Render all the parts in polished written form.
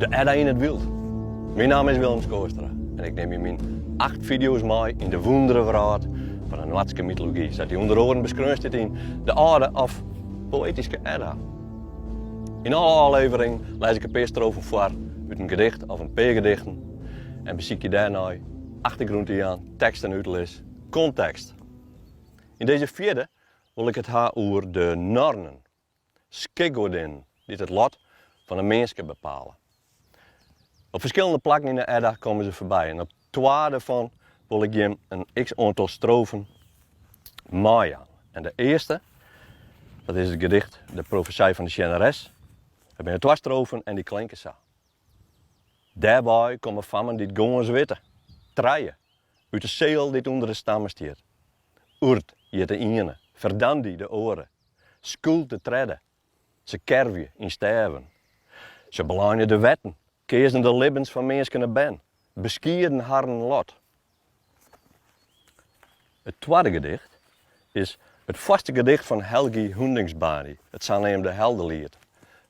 De Edda yn it wyld. Myn namme is Willem Schoorstra en ik nim jim yn acht fideo's mei yn de wûndere wrâld fan de Noardske mytology, sa't dy ûnder oaren beskreaun stiet yn de âlde of Poëtyske Edda. Yn alle ôfleveringen lês ik in pear strofen foar út in gedicht of in pear gedichten en besykje dêrnei achtergrûn te jaan, tekst en útlis, kontekst. Yn dizze fjirde wol ik it ha oer de Nornen. Skikgoadinnen dy't it lot fan 'e minske bepale. Op ferskillende plakken yn 'e Edda komme se foarby en op twa dêrfan wol ik jim in x-oantal strofen meijaan. En de earste, dat is it gedicht De Profesij fan de Sjenneres. Dat binne twa strofen en dy klinke sa. Dêrwei komme fammen dy't gâns witte, trije, út de seal dy't ûnder de stamme stiet. Urd hjit de iene, Verdandi de oare, Skuld de tredde. Se kervje yn stêven. Se beleine de wetten, keazen de libbens fan minsken en bern, beskieden harren lot. It twadde gedicht is it foarste gedicht fan Helgi Hundingsbani, it saneamde Heldeliet.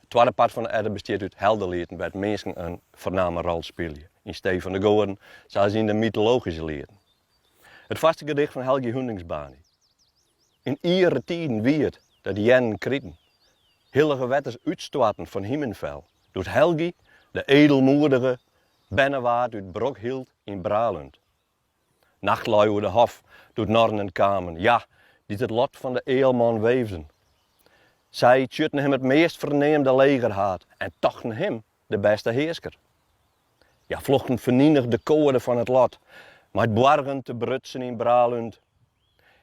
It twadde part fan de Edda bestiet út heldelieten wêr't minsken in foarname rol spylje, yn stee fan de goaden, sa as yn de mytologyske lieten. It foarste gedicht fan Helgi Hundingsbani. Yn iere tiden wie it dat earnen kriten, hillige wetters útstoarten fan Himinfell, doe't Helgi, de edelmoedige, berne waard út Brokhild yn Bralund. Nacht lei oer de hof doe't Nornen kamen, ja, dy't it lot fan de ealman weefden. Sy tsjutten him it meast ferneamde legerhaad en tochten him de bêste hearsker. Hja flochten feninich de koade fan it lot, mei 't boargen te brutsen yn Bralund.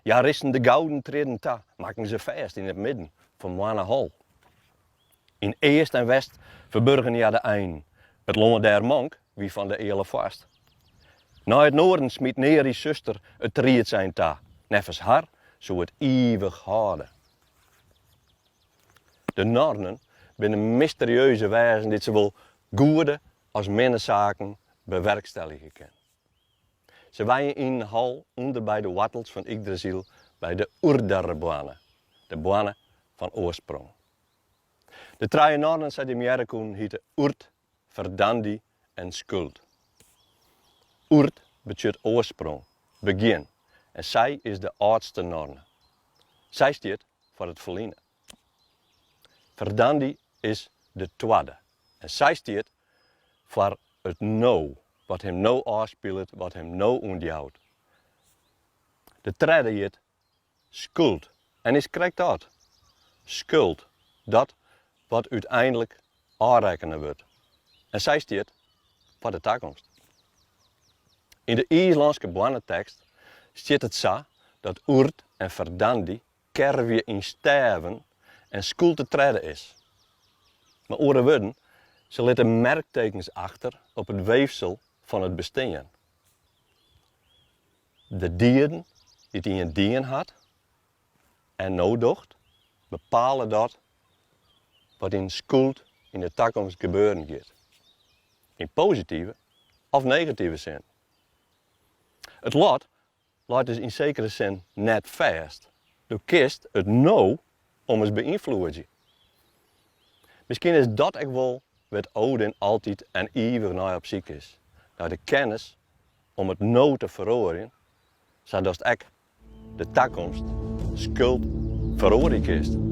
Hja risten de gouden triedden ta, makken se fêst yn it midden fan Moannehol. Yn east en west ferburgen hja de einen, it lân dêrmank wie fan de eale foarst. Nei it noarden smiet Neri's suster it triedsein ta, neffens har soe it ivich hâlde. De Nornen binne mysterieuze wêzen dy't sawol goede as minne saken bewerkstelligje kinne. Se wenje yn in hal ûnder by de woartels fan Yggdrasil by de Urdarboarne, de boarne fan oarsprong. De trije Nornen sa't jim hearre koenen hite Urd, Verdandi en Skuld. Urd betsjut oarsprong, begjin en sy is de âldste Norne. Sy stiet foar it ferline. Verdandi is de twadde en sy stiet foar it no, wat him no ôfspilet, wat him no ûntjout. De tredde hjit Skuld en is krekt dat, skuld, dat wat úteinlik ôfrekkene wurdt. En sy stiet foar de takomst. Yn de Iislânske boarnetekst stiet it sa dat Urd en Verdandi kervje yn stêven en Skuld de tredde is. Mei oare wurden, se litte merktekens achter op it weefsel fan it bestean. De dieden dy't ien dien hat en no docht, bepale dat wat yn Skuld yn de takomst gebeuren giet. Yn positive of negative sin. It lot leit dus yn sekere sin net fêst. Do kinst it no ommers beynfloedzje. Miskien is dat ek wol wêr't Odin altyd en ivich nei op syk is, nei de kennis om it no te feroarjen, sadatst ek de takomst, Skuld, feroarje kinst.